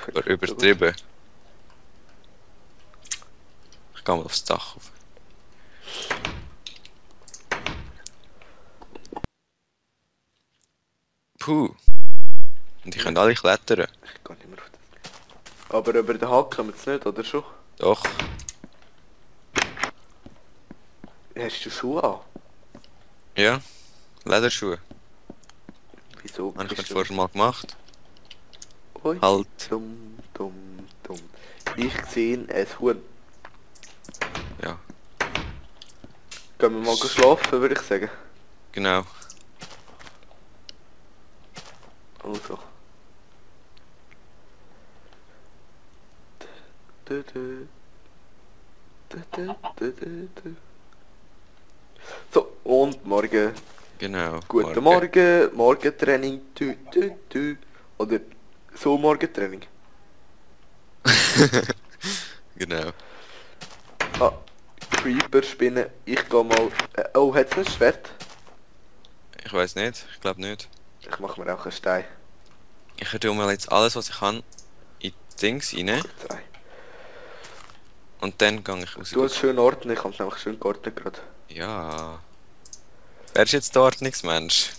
Aber übertrieben. Ich gehe mal aufs Dach auf. Puh. Und die können alle klettern. Ich gehe nicht mehr auf das. Aber über den Haken kommen wir nicht, oder schon? Doch. Hast du Schuhe an? Ja. Lederschuhe. Wieso Habe ich mir bist du... vorher mal gemacht. Ui, Halt. dumm. Ich sehe ein Huhn. Ja. Gehen wir mal schlafen, würde ich sagen. Genau. Also. So, und morgen. Genau. Guten Morgen, Morgentraining. Oder so Morgentraining. Genau. Ah, Creeper, Spinnen. Ich gehe mal... oh, hat's ein Schwert? Ich weiß nicht. Ich glaube nicht. Ich mache mir auch einen Stein. Ich tue mal jetzt alles, was ich kann, in die Dings rein. Kurz ein. Und dann gehe ich raus. Du hast schön ordnen, ich habe es nämlich schön geordnet gerade. Ja. Wer ist jetzt der Ordnungsmensch?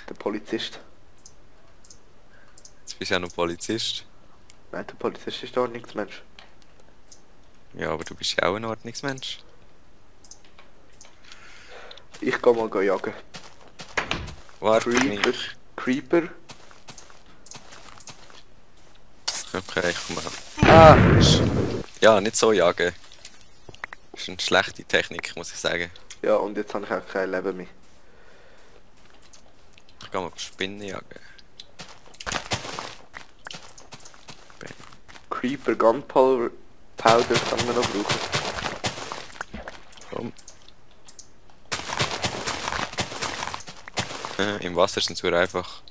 Der Polizist. Jetzt bist du ja noch Polizist. Nein, der Polizist ist der Ordnungsmensch. Ja, aber du bist ja auch ein Ordnungsmensch. Ich gehe mal jagen. Warte Creeper. nicht. Creeper. Okay, ich komme auch. Ah! Ja, nicht so jagen. Das ist eine schlechte Technik, muss ich sagen. Ja, und jetzt habe ich auch kein Leben mehr. Ich gehe mal Spinnen jagen. Creeper Gunpowder kann man noch brauchen. Komm. Im Wasser sind sie einfach.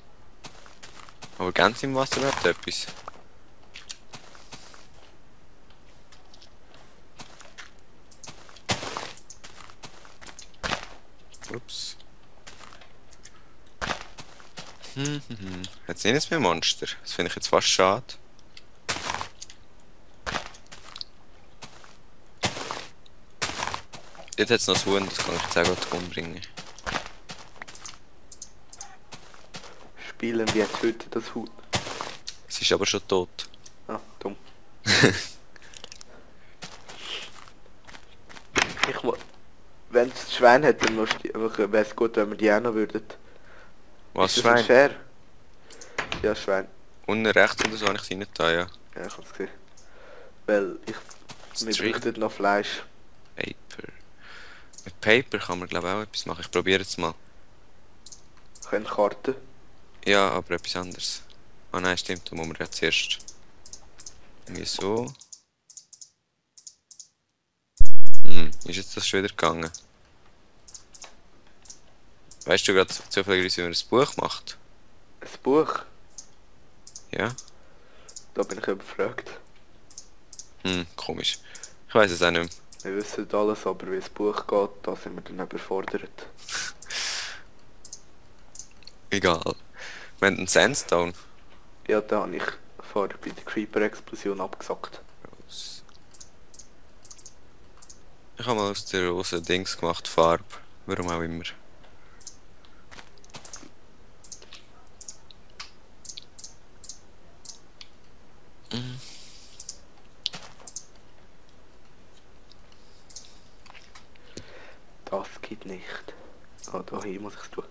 Aber ganz im Wasser wäre etwas. Ups. Jetzt sind es mehr Monster. Das finde ich jetzt fast schade. Dort hat es noch ein Huhn, das kann ich jetzt auch gut umbringen. Spielen wir töten das Huhn. Es ist aber schon tot. Ah, dumm. Wenn es Schwein hätte, dann wäre es gut, wenn wir die auch noch würden. Was, Ist das ein Schwein? Scher? Ja, Schwein. Unten rechts oder so habe ich sie nicht da, ja. Ja, ich hab's gesehen. Weil wir String. bräuchten noch Fleisch. Paper. Mit Paper kann man glaube ich auch etwas machen. Ich probiere jetzt mal. Können Karten. Ja, aber etwas anderes. Ah nein, stimmt, da muss man ja zuerst. Irgendwie so. Ist jetzt das schon wieder gegangen? Weißt du gerade zufällig, wie man ein Buch macht? Ein Buch. Ja? Da bin ich überfragt. Komisch. Ich weiß es auch nicht mehr. Wir wissen alles, aber wie es Buch geht, da sind wir dann überfordert. Egal. Wir haben einen Sandstone. Ja, da habe ich vorher bei der Creeper-Explosion abgesackt. Ich habe mal aus der Rose Dings gemacht, Farbe. Warum auch immer. Das geht nicht. Ah, da hier muss ich es tun.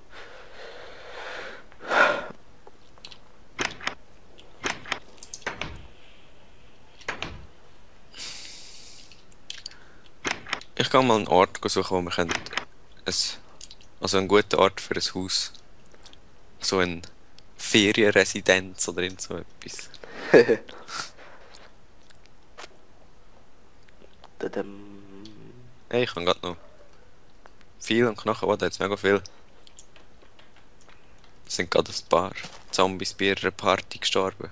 Ich kann mal einen Ort suchen, wo wir können also einen guten Ort für ein Haus. So eine Ferienresidenz oder irgend so etwas. Tadam. Hey, ich habe gerade noch viel und Knochen, oh, da jetzt mega viel. Es sind gerade ein paar Zombies bei ihrer Party gestorben.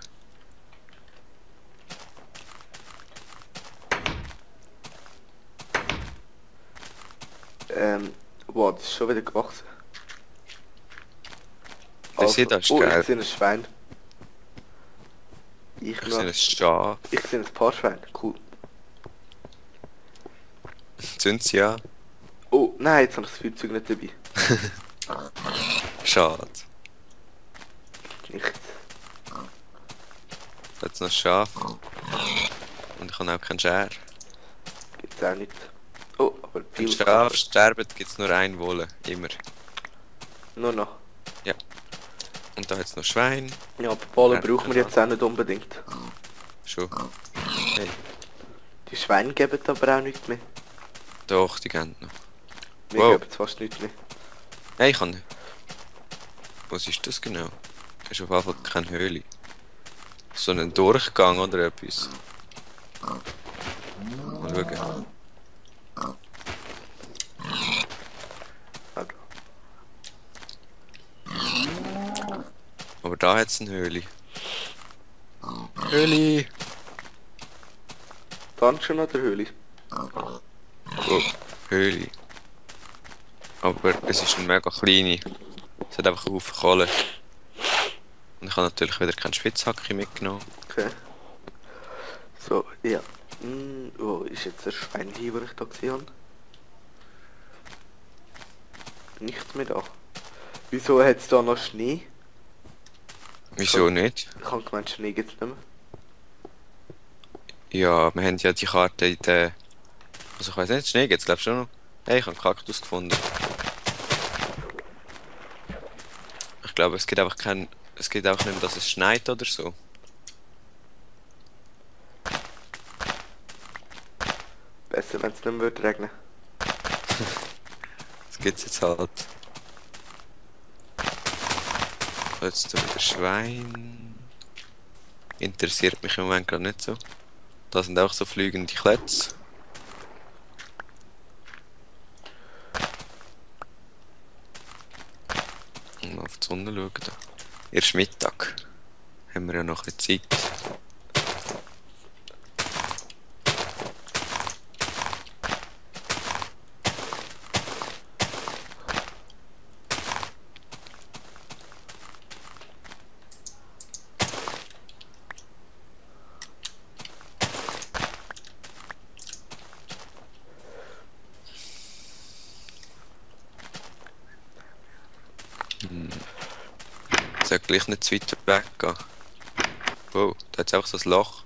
Wow, das ist schon wieder gewachsen. Das hier, das ist oh, geil. ich sehe ein Schwein. Ich Ich sehe ein noch. Schaf. Ich sehe ein paar Schweine. Cool. Sind sie ja? Oh, nein, jetzt habe ich das Feuerzeug nicht dabei. Schade. Nichts. Da hat's noch ein Schaf. Und ich habe auch keinen Scher. Gibt's auch nicht. Oh, aber Wenn viel. Schaf sterben, gibt's nur ein Wolle. Immer. Nur noch. Ja. Und da hat's noch Schwein. Ja, aber Ballen Ja, brauchen wir jetzt auch nicht unbedingt. Schon. Hey. Die Schweine geben aber auch nichts mehr. Doch, die gehen noch. Wir Wow. geben fast nichts mehr. Hey, ich kann. Was ist das genau? Das ist auf jeden Fall keine Höhle. So ein Durchgang oder etwas. Mal schauen. Also, Aber da hat es eine Höhle. Höhle! Dungeon oder Höhle? Oh, Höhle. Aber es ist eine mega kleine. Es hat einfach einen Haufen Kohle. Und ich habe natürlich wieder keinen Spitzhacke mitgenommen. Okay. So, ja. Wo ist jetzt das Schwein hier, das ich da gesehen habe? Nichts mehr da. Wieso hat es da noch Schnee? Wieso nicht? Ich habe gemeint, Schnee gibt es nicht mehr. Ja, wir haben ja die Karte in der... Also ich weiß nicht, Schnee gibt's glaube ich schon noch. Hey, ich habe einen Kaktus gefunden. Ich glaube, es gibt einfach kein... Es gibt auch nicht mehr, dass es schneit oder so. Besser, wenn es nicht mehr würde regnen. Das gibt's jetzt halt. Jetzt wieder Schwein. Interessiert mich im Moment gerade nicht so. Da sind auch so fliegende Klötze. Und mal auf die Sonne schauen. Da. Erst Mittag. Haben wir ja noch ein bisschen Zeit. Sollte gleich nicht zu weit weggehen. Wow, da hat es auch so ein Loch.